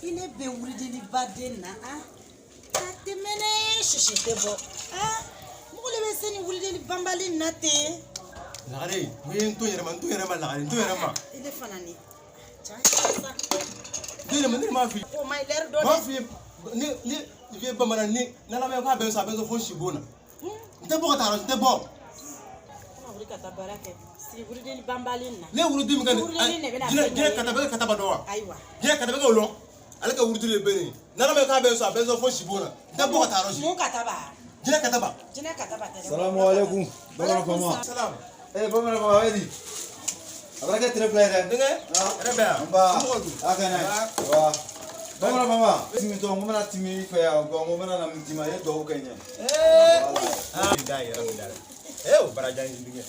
I ne bɛ wurudiliba den na a ka tɛmɛ ne sisi tɛ bɔ a mɔgɔ de bɛ se ni wurudili banbali na ten. Lagare, n ye n to yɛrɛ ma, n to yɛrɛ ma Lagare, n to yɛrɛ ma. I ne fana ni ca sa. N to yɛrɛ ma, ne de m'a f'i ye. O ma lɛri dɔ N m'a dɛ. f'i ye, ni i ye bamanan ni n'Ala ma k'a bɛ sɔn, a bɛ sɔn fo sibon na. N tɛ bɔ ka taa yɔrɔ si, n tɛ bɔ. Kana wuli ka taa baara kɛ sigi wurudili banbali na. Ne ye wurudi min kɛ nin, Wurudili de bɛna jinɛ bɛn jinɛ nin ye. kata bɛ kataba dɔn wa? Ayiwa. Jinɛ kata bɛ k'o lɔn. Ale ka wurudi de bɛ nin ye. N'Ala ma k'a bɛ sɔn, a bɛ sɔn fo sibon na. N tɛ bɔ ka taa yɔrɔ si. Mun kataba? Jinɛ kataba. Jinɛ kataba tɛ dɛ. Salamu alaikum. Bamanan fama. Salam. Eh, bamanan fama, a bɛ di? A bɛna kɛ tile fila ye dɛ. Denkɛ, yɛrɛ bɛ yan. Nba. Somɔgɔw dun? A kɛnɛ. Wa. Bamanan fama. Timi tɔ, n ko n bɛna timi i fɛ yan, ko n ko n bɛna na min d'i ma, i ye duwawu kɛ n ye. Ee. Ah, da yɛrɛ bɛ da. Ee, o baraja in denkɛ.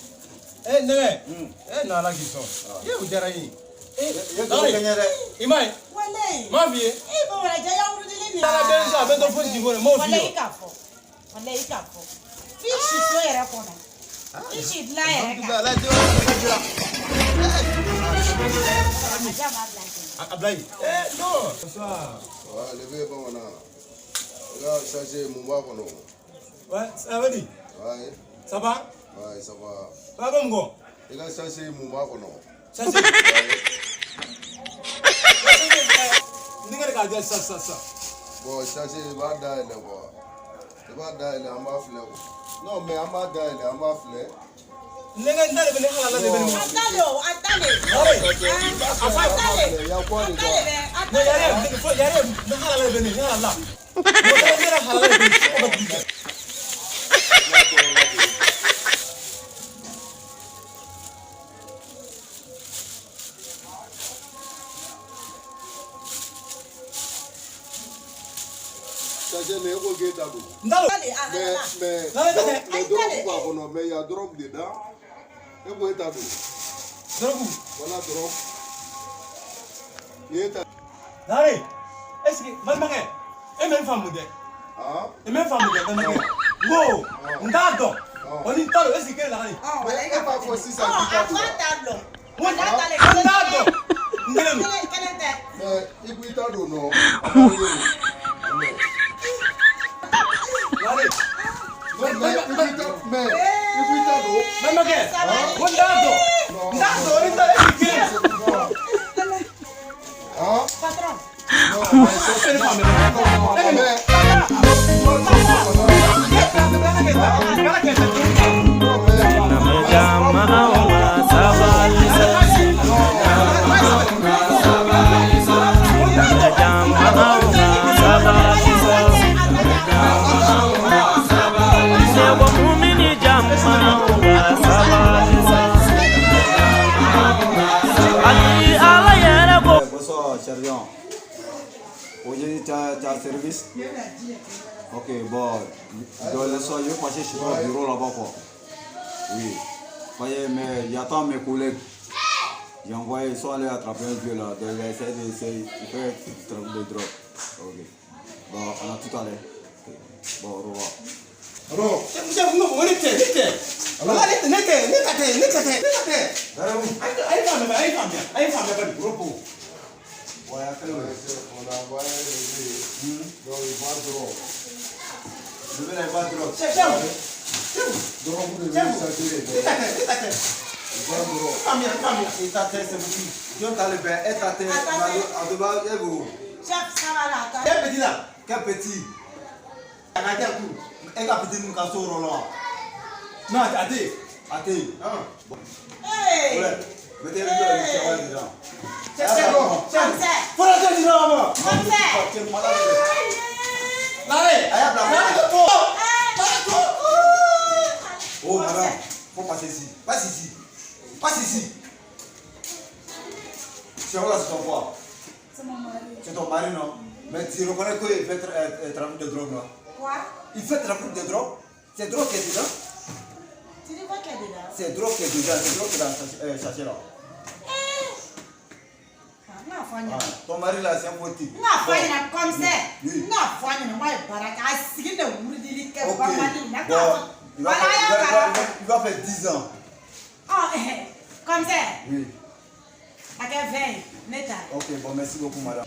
Ee, denkɛ. Ee, n'Ala k'i sɔn. Ee, o diyara n ye. Ee, I ye duwawu kɛ n ye dɛ. I m'a ye? Walayi. N m'a f'i ye. E bamanan ja ya wurudili nin. Ala bɛ sɔn, a bɛ sɔn fo sibon na, n m'o f'i ye. Walayi k'a fɔ. Walayi k'a fɔ. F'i si so yɛrɛ kɔnɔ. I si dilan yɛrɛ kan. Alhamdulilayi, Ala ye den wɛrɛ jira. A ja m'a bila ten. A bila yen. Ee, non. Bonsoir. Ouais, le vieux bamanan. I ka sachet mun b'a kɔnɔ? Ouais, ça va di? Ouais, Ça va? ouais, ça va. Ça va mɔgɔ? I ka sachet mun b'a kɔnɔ? Ça c'est. Ouais. N denkɛ de k'a di yan sisan sisan sisan. Bon, sachet i b'a dayɛlɛ quoi. I b'a dayɛlɛ an b'a filɛ quoi. Non, mais an b'a dayɛlɛ an b'a filɛ. N denkɛ n ta de bɛ ne halala de bɛ nin A kɔnɔ. ta le o, a ta le. Lagare. A A ta le. Il y a quoi A ta dedans? le bɛ, a ta Ne le yɛrɛ bɛ. fo yɛrɛ ne halala de bɛ nin, ne halala. Mɔgɔ ne yɛrɛ halala de bɛ nin, fo ka dugu jɛ. Sachet nin e ko k'e ta don. N t'a dɔn. Ta le, a Mais halala. mais Lagare tɛ. mais drogue b'a kɔnɔ, mais il y a drogue dedans. E ko e ta don. Dɔrɔgu. Voilà drogue. I ye ta. Lagare. Est ce que balimakɛ e mɛ n faamu dɛ? Ah? E mɛ n faamu dɛ balimakɛ? N ko n t'a dɔn. O ni n t'a dɔn est ce que kelen Lagare? Ɔ, Mais walayi e k'a b'a fɔ fɔ ten. sisan Ɔ, k'i ta a don. fɔ a t'a dɔn. N ko A t'a le, n kelen t'a tɛ. dɔn. N kelen don. Kelen kelen tɛ. Mais i ko i ta don nɔ. A b'a ye o. Non. Lagare. Non, mais i ko i ta mais i ko i ta don. Balimakɛ Sabali. n ko n t'a dɔn. N t'a dɔn ni n t'a dɔn est ce que kelen don? Hein? Patron. Non, mais ça, E bɛ ne faamu dɛ. non, mais Bonsoir, sergent. Aujourd'hui, tu as service? Ok, bon. Dans le soir, je vais passer chez toi au bureau là-bas, quoi. Oui. Voyez, mais j'attends mes collègues. J'ai envoyé, ils sont allés attraper un vieux là. Donc, il a essayé de essayer, il fait trafic de drogue. Ok. Bon, on a tout à l'heure. Ok. Bon, au revoir. Alors, Chef, n ko ne tɛ ne tɛ. Wala ne tɛ ne tɛ ne ta tɛ ne ta tɛ ne ta tɛ. A ye faamuya a ye faamuya a ye faamuya bani. Repos. Ouais, après, ouais. on a envoyé le vieux. Donc, il va drogue. Je vais aller voir drogue. Chef chef. Drogue de Chef. lui, ça tire. Ne ta tɛ ne ta tɛ. Il va drogue. Faamuya faamuya. Et ta tête, c'est pour qui? Jɔn t'ale bɛn, e ta tɛ, a dɔ b'a e bolo. Chef, ça va là, attends. Quel petit là? Quel petit? A ka kɛ ku. E ka petit ninnu ka so yɔrɔ la wa? Non, a tɛ yen. A tɛ yen. Hey. Ouais. Mettez le cheval dedans. Chef chef chef. Commissaire. Fɔlɔ tɛ dira wa ma. Commissaire. Cɛ malade dɛ. Lagare. A y'a bila. Lagare ko. Lagare ko. Oh madame, faut passer ici. Passe ici. Passe ici. C'est là, c'est ton quoi? C'est mon mari. C'est ton mari, non? Mais tu reconnais qu'il fait trafic de drogue, là? Quoi? Il fait trafic de drogue? C'est drogue qui est dedans? Tu dis quoi qu'il y a dedans? C'est drogue qui est dedans, c'est drogue qui est dans le sachet, là. N k'a fɔ a ɲɛna. Ah, ton mari là, c'est un faux type. N k'a fɔ a ɲɛna commissaire. Oui. N k'a fɔ a ɲɛna n k'a ye baara kɛ a sigi de wurudili kɛ Ok. banbali na n k'a Bon, fɔ. il va, Wala faire, a il y'a va, il kara. va, il va faire 10 ans. Ɔ commissaire. Oui. A kɛ 20 ye ne ta. Ok, bon, merci beaucoup, madame.